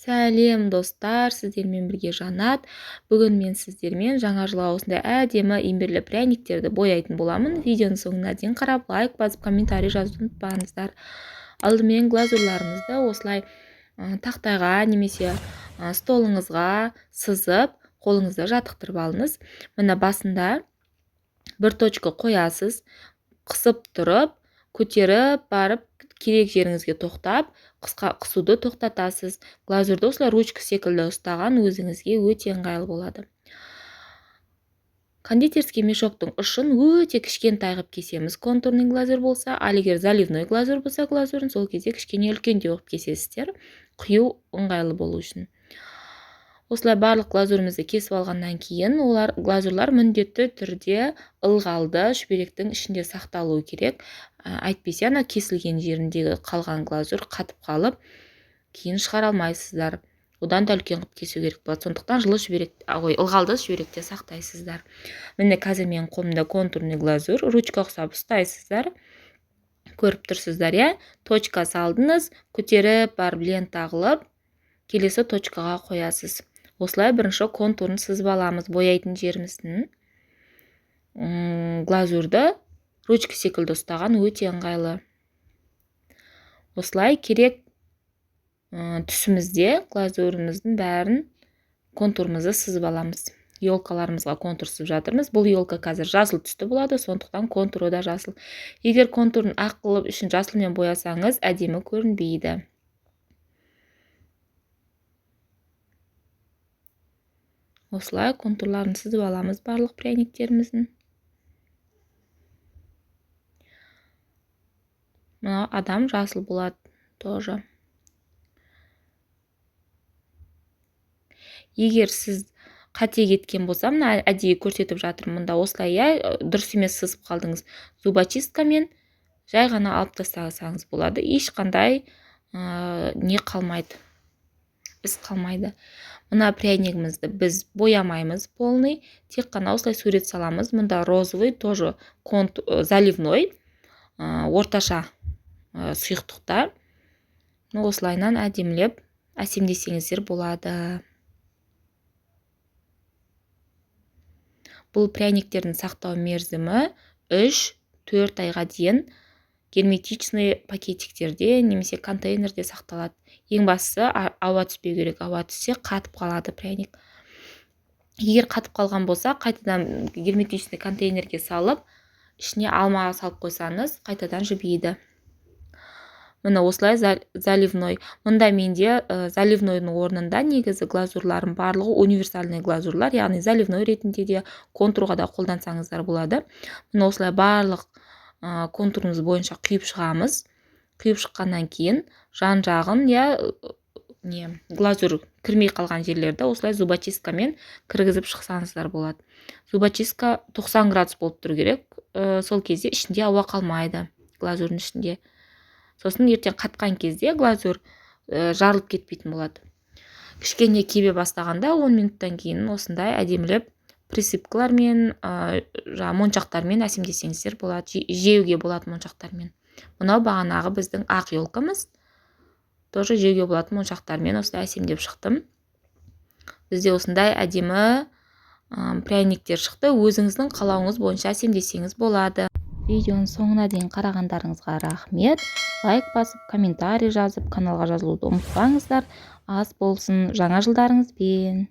Сәлем, достар! Сіздермен бірге Жанат. Бүгін мен сіздермен жаңа жылға осындай әдемі имбирлі пряниктерді бояйтын боламын. Видеоның соңына дейін қарап, лайк басып, комментарий жазуды ұмытпаңыздар. Алдымен глазурларымызды осылай тақтайға немесе столыңызға сызып, қолыңызды жатықтырып алыңыз. Міне, басында бір точка қоясыз, қысып тұрып, көтеріп барып, керек жеріңізге тоқтап, қысуды тоқтатасыз. Глазурды осылай ручка секілді ұстаған өзіңізге өте ыңғайлы болады. Кондитерский мешоктың ұшын өте кішкентай қылып кесеміз, контурный глазурь болса, ал егер заливной глазурь болса, глазурін сол кезде кішкене үлкендеу қылып кесесіздер, құю ыңғайлы болу үшін. Осылай барлық глазурімізді кесіп алғаннан кейін, олар глазурлар міндетті түрде ылғалды шүберектің ішінде сақталуы керек. Әйтпесе ана кесілген жеріндегі қалған глазурь қатып қалып, кейін шығара алмайсыздар. Одан да үлкен қылып кесу керек болады. Сондықтан жылы шүберек, ой, ылғалды шүберекте сақтайсыздар. Міне, қазір менің қолымда контурный глазурь, ручка ұқсап ұстайсыздар. Көріп тұрсыздар, иә? Точка салдыңыз, көтеріп барып лента қылып, келесі точкаға қоясыз. Осылай бірінші контурын сызып аламыз бояйтын жеріміздің. Глазурды ручка секілді ұстаған өте ыңғайлы. Осылай керек түсімізде глазурымыздың бәрін, контурымызды сызып аламыз. Елкаларымызға контур сызып жатырмыз. Бұл елка қазір жасыл түсті болады, сондықтан контуры да жасыл. Егер контурын ақ қылып ішін жасылмен боясаңыз, әдемі көрінбейді. Осылай контурларын сызып аламыз барлық пряниктеріміздің. Мынау адам жасыл болады тоже. Егер сіз қате кеткен болса, мына әдейі көрсетіп жатырмын, мында осылай, иә, дұрыс емес сызып қалдыңыз. Зубочисткамен жай ғана алып тастасаңыз болады. Ешқандай не қалмайды, із қалмайды. Мына пряникімізді біз боямаймыз полный, тек қана осылай сурет саламыз. Мында розовый, тоже заливной, орташа сұйықтықта. Осылайынан әдемілеп әсемдесеңіздер болады. Бұл пряниктердің сақтау мерзімі 3-4 айға дейін герметичный пакетиктерде немесе контейнерде сақталады. Ең бастысы ауа түспеу керек. Ауа түссе қатып қалады пряник. Егер қатып қалған болса, қайтадан герметичный контейнерге салып, ішіне алма салып қойсаңыз, қайтадан жібиді. Міне, осылай заливной. Мұнда менде заливнойдың орнында негізі глазурларым барлығы универсальный глазурлар, яғни заливной ретінде де, контурға да қолдансаңыздар болады. Міне, осылай барлық контурымыз бойынша құйып шығамыз. Құйып шыққаннан кейін жан жағын, иә, не, глазур кірмей қалған жерлерді осылай зубочисткамен кіргізіп шықсаңыздар болады. Зубочистка 90 градус болып тұру керек. Сол кезде ішінде ауа қалмайды глазурдың ішінде. Сосын ертең қатқан кезде глазур жарылып кетпейтін болады. Кішкене кебе бастағанда 10 минуттан кейін осындай әдемілеп присыпкалармен, жаңа моншақтармен әсемдесеңіздер болады, жеуге болады моншақтармен. Мынау бағанағы біздің ақ елкамыз, тоже жеуге болатын моншақтармен осылай әсемдеп шықтым. Бізде осындай әдемі пряниктер шықты. Өзіңіздің қалауыңыз бойынша әсемдесеңіз болады. Видеоның соңына дейін қарағандарыңызға рахмет. Лайк басып, комментарий жазып, каналға жазылуды ұмытпаңыздар. Ас болсын жаңа жылдарыңызбен.